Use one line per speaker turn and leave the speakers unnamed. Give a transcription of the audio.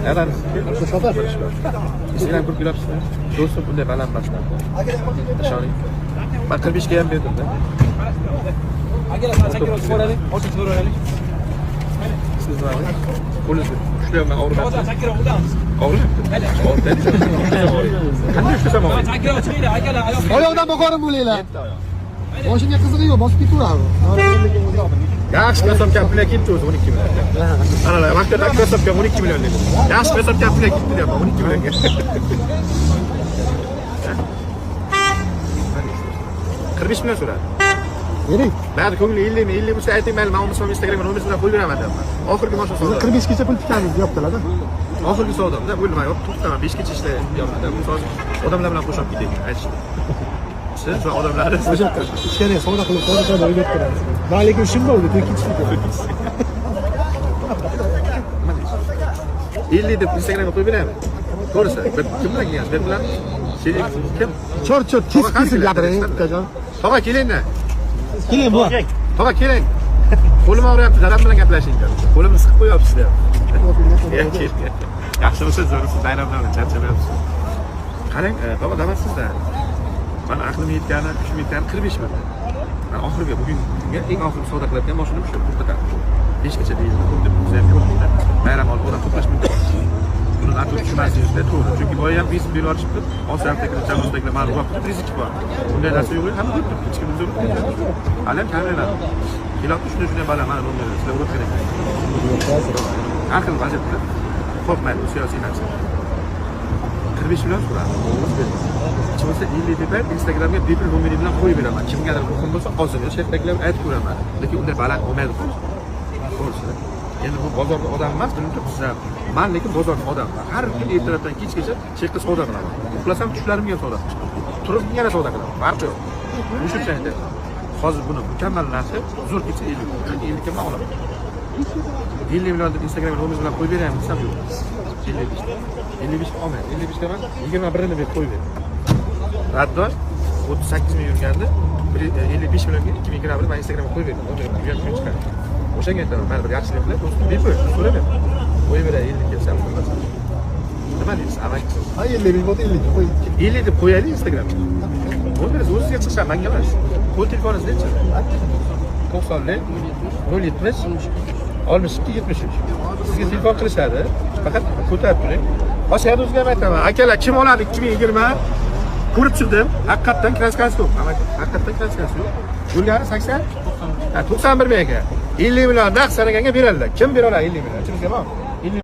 Sotasiz. Instagram kirib kelyapsizlar. Do'stim, bunday baland emas. Ishoning. Man 45 ga ham berdim-da.
Akalar, chakir so'raylik, ochiq so'raylik.
Siz nima? Qo'lingizni ushlayapman, og'rimayapti.
Chakir o'tamiz.
Og'rimayapti. Qanday ushlasam og'riydi?
Chakir chiqinglar, akalar, oyoq.
Oyoqdan boqarim bo'linglar. Boshimga qizig'i yo'q, bosib ketaveradi.
Yaxshi krossovka pulga ketdi o'zi 12 million. Ana, maktabda krossovka 12 million dedi. Yaxshi krossovka pulga ketdi deyapman 12 millionga. 45 million so'radi.
Bering.
Mayli, ko'ngli 50 mi, 50 bo'lsa ayting, mayli, men olmasam Instagramga nomerini bilan qo'yib beraman deyapman. Oxirgi mashina
Biz
savdo.
45 gacha pul tikamiz deyaptilar-da.
Oxirgi savdomda bo'ldi, men yo'q, to'xtaman, 5 gacha ishlayapman. Bu hozir odamlar bilan qo'shib ketaylik, aytishdi. Siz va odamlar
O'sha yoqda ichkariga savdo qilib, savdo qilib o'ylab turamiz. Va lekin shim bo'ldi, to'rtinchisi.
Nima deysiz? 50 deb Instagramga qo'yib beraymi? To'g'risi, bir kim bilan kelgansiz? Men bilan sherik kim?
Chor-chor kesib kesib gapiring, ukajon.
Tog'a kelingda.
Keling bu.
Tog'a keling. Qo'lim og'riyapti, dadam bilan gaplashing deyapti. Qo'limni siqib qo'yapsiz deyapti. Yaxshimisiz, zo'rmisiz, bayramlar bilan charchamayapsiz. Qarang, tog'a Damasizda. Mani aqlim yetgani, kuchim yetgani 45 ming. Man oxirgi bugungi eng oxirgi savdo qilayotgan mashinam shu to'xtatadi. 5 gacha deyildi, ko'p deb biz ham ko'rdikda. Bayram oldi odam to'plash mumkin. Buni noto'g'ri tushunmasligingizda to'g'ri. Chunki boya ham biznes berib yuborishibdi. Osiyodagilar, Janubidagilar mani urib rizik bor. Bunday narsa yo'q, hamma ko'rib turibdi, hech kim bizni urib ketmaydi. Hali ham kamerada. Kelyapti, shunday shunday bala mana bunday sizlar urib kerak. Har xil vaziyatda xo'p, mayli, u siyosiy narsa. 45 million so'radi. Hech bo'lmasa 50 deb ayt, Instagramga bepul nomeri bilan qo'yib beraman. Kimgadir muhim bo'lsa, olsin. Yo, sheriklar aytib ko'raman. Lekin unday baland olmaydi hozir. To'g'risi. Endi bu bozorda odam emas, bilinib turibdi sizlar. Man lekin bozorda odamman. Har kun ertalabdan kechgacha shu yerda savdo qilaman. Uxlasam tushlarimga ham savdo qilaman. Turib yana savdo qilaman. Farqi yo'q. O'sha uchun aytyapman. Hozir buni mukammal narxi zo'r ketsa 50. Lekin 50 ga man olaman. 50 million deb Instagramga nomer bilan qo'yib beraymi desam yo'q. 55. 55 ga olmaydi. 55 ga emas, 21 ini berib qo'yib ber. Raddosh 38 ming yurgandi. 55 millionga 2021 man Instagramga qo'yib berdim. Nomerini u ham chiqadi. O'shanga aytaman, mana bir yaxshilik qilib, do'stim bepul, so'ramayman. Qo'yib beray, 50 kelsam qilmasam. Nima deysiz, amaki?
Ha, 50 ming bo'lsa 50 qo'y.
50 deb qo'yaylik Instagramga. Bo'lmaydi, o'zizga chiqishadi, manga emas. Qo'l telefoningiz nechi? 90 070 62 73. Sizga telefon qilishadi. Faqat ko'tarib turing. Hozir o'zizga ham aytaman. Akalar, kim oladi 2020? Ko'rib chiqdim. Haqiqatdan краска si yo'q. Amaki, haqiqatdan краска si yo'q. Bo'lgani 80? Ha, 91 ming ekan. 50 million naqd sanaganga beradilar. Kim bera oladi 50 million? Ichimizga bormi?